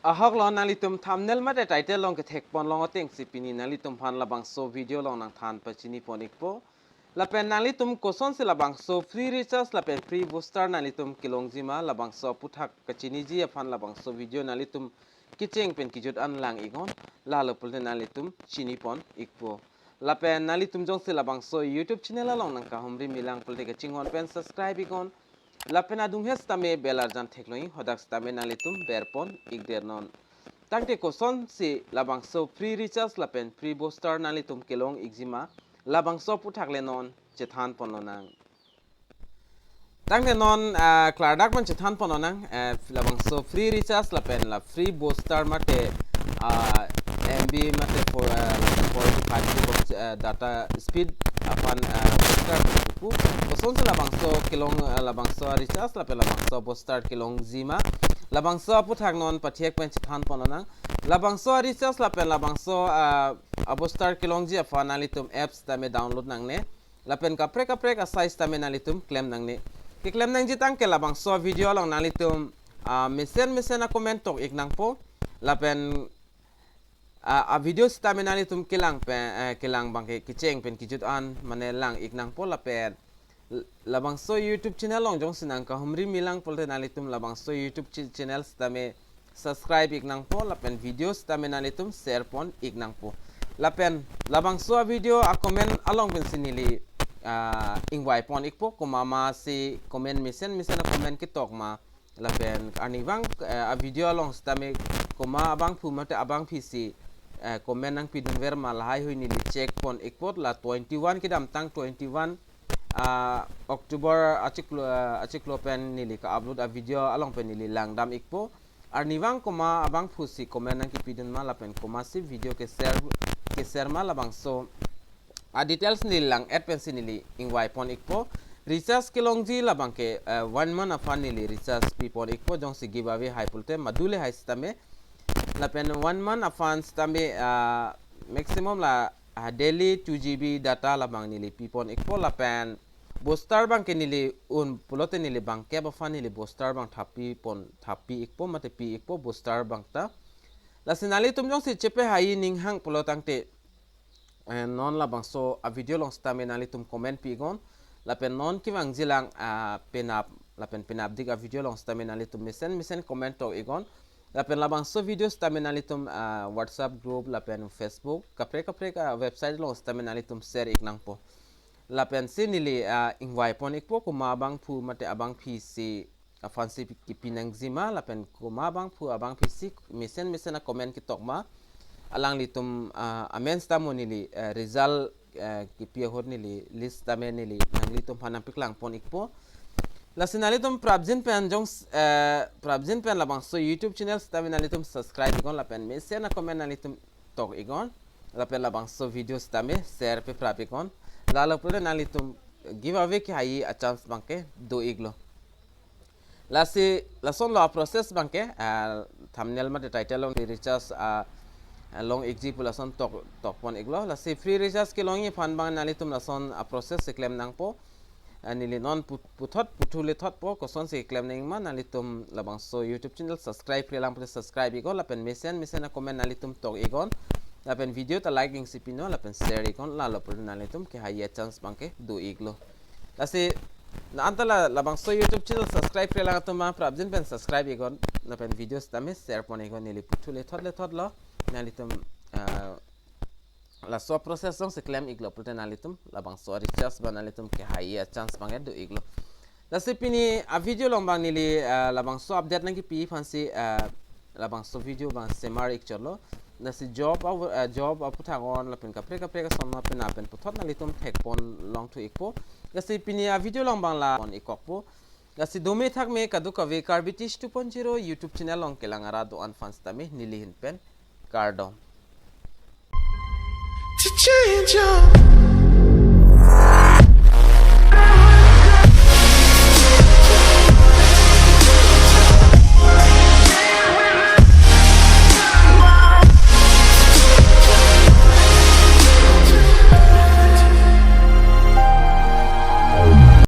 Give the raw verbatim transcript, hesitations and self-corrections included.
Ahok lo, nanglitum thumbnail mate title along kethek pon long atengsi pini nanglitum aphan labangso video along nangthan pachini pon ikpo. Lapen nanglitum kosonsi labangso free recharge lapen free booster nanglitum kelongji ma, labangso aphuthak kachiniji aphan labangso video nanglitum kecheng pen kejut an lang iknon, lalo pulote nanglitum chini pon ikpo. Lapen nanglitum jongsi labangso YouTube channel along nangkahumri milang pulote kachinghon pen subscribe iknon. Lapen adung he sitame bell arjan theklong ik, hadak sitame nanglitum ber pon ikder non. Tangte kosonsi labangso free recharge lapen free booster nanglitum kelong ikji ma, labangso aphuthak le non chethan pon lonang. Tangte non, ah, klardak man chethan pon lonang, eh, labangso free recharge lapen la free booster mate, ah, M B mate four, ah, four G, five G box, eh, data speed aphan, ah, booster pu. Kosonsi labangso kelong, ah, labangso recharge lapen labangso booster kelongji ma, labangso aphuthak non pathek pen chethan pon lonang. Labangso recharge lapen labangso, ah, a booster kelongji aphan nanglitum apps sitame download nangne. Lapen kaprek kaprek asai sitame nanglitum klem nangne. Keklem nangji tangte labangso video along nanglitum, ah, mesen mesen acomment tok ik nangpo. Lapen, ah, a video sitame nanglitum kelang pen, eh, kelang abangke kecheng pen kejut an mane lang ik nangpo. Lapen l-, labangso YouTube channel along jongsi nangkahumri milang pulote nanglitum labangso YouTube chi-, channel sitame subscribe ik nangpo, lapen video sitame nanglitum share pon ik nangpo. Lapen labangso a video acomment along pensi neli, ah, ingvai pon ikpo, komat ma si comment mesen mesen acomment ketok ma, lapen arnivang, eh, a video along sitame komat abangphu mate abangphi si, eh, comment nangpidunver ma, lahaihui neli check pon ikpo. La twenty-one kedamtang twenty-one, ah, October achiklo, ah, achiklo pen neli ka-upload a video along pen neli langdam ikpo. Arnivang komat abangphu si comment nangkepidun ma lapen komat si video ke-share, ke-share ma, labangso a details neli lang-et pensi neli ingvai pon ikpo. Recharge kelongji labangke, eh, one month aphan neli recharge pi pon ikpo, jongsi giveaway hai pulote madu le hai sitame. Lapen one month aphan sitame, ah, maximum la, ah, daily two G B data labang neli pi pon ikpo. Lapen booster abangke neli un pulote neli bangkep aphan neli booster abang thap pi pon, thap pi ikpo mate pi ikpo booster abang ta. Lasi nanglitum jongsi chepahaiji ning hang pulo tangte, eh, non labangso a video along sitame nanglitum comment pi iknon. Lapen non kevangji lang, ah, penap, lapen penapdik a video along sitame nanglitum mesen mesen comment tok iknon. Lapen labangso video sitame nanglitum, ah, WhatsApp group lapen Facebook kaprek kaprek, ah, website along sitame nanglitum share ik nangpo. Lapensi neli, ah, ingvai pon ikpo, komat abangphu mate abangphi si aphansi kepi nangji ma, lapen komat abangphu abangphi si mesen mesen acomment ketok ma, alanglitum, ah, amen sitame neli, eh, result, eh, kepi ahut neli list sitame neli nanglitum aphan nangpeklang pon ikpo. Lasi nanglitum prapjin pen jong, eh, prapjin pen labangso YouTube channel sitame nanglitum subscribe iknon lapen mesen acomment nanglitum tok iknon. Lapen labangso video sitame share pe prap iknon. Lalo pulote nanglitum giveaway kehaiji a chance abangke do iklo. Lasi lason lo a process abangke, ah, thumbnail mate title along recharge, ah, long ikji pu lason tok, tok pon iklo. Lasi free recharge kelongji aphan abang nanglitum lason a process si klem nangpo. Ah, neli non put-, puthot puthu lethotpo, kosonsi klem nangji ma, nanglitum labangso YouTube channel subscribe-re lang pulote subscribe iknon, lapen mesen mesen acomment nanglitum tok iknon, lapen video ta like ning si pinon, lapen share iknon, lalo pulote nanglitum kehaiji a chance abangke do iklo. Lasi na anta la labangso YouTube channel subscribe-re lang atum ma prapjin pen subscribe iknon, lapen video sitame share pon iknon, neli puthu lethot lethot lo, nanglitum, ah, laso process jongsi klem iklo pulote nanglitum labangso recharge abang nanglitum kehaiji a chance abangke do iklo. Lasi pini a video along abang neli, ah, labangso update nangkepi aphansi, ah, labangso video abang semar ik chotlo. Lasi job a, ah, job aphuthak on lapen kaprek kaprek ason ma pen apen puthot nanglitum thek pon longthu ikpo. Lasi pini a video along abang la pon ikkokpo. Lasi dome thakme kadokave Karbi Teach two point zero YouTube channel along kelang arat do-an aphan sitame neli ahin pen kardom. To change up.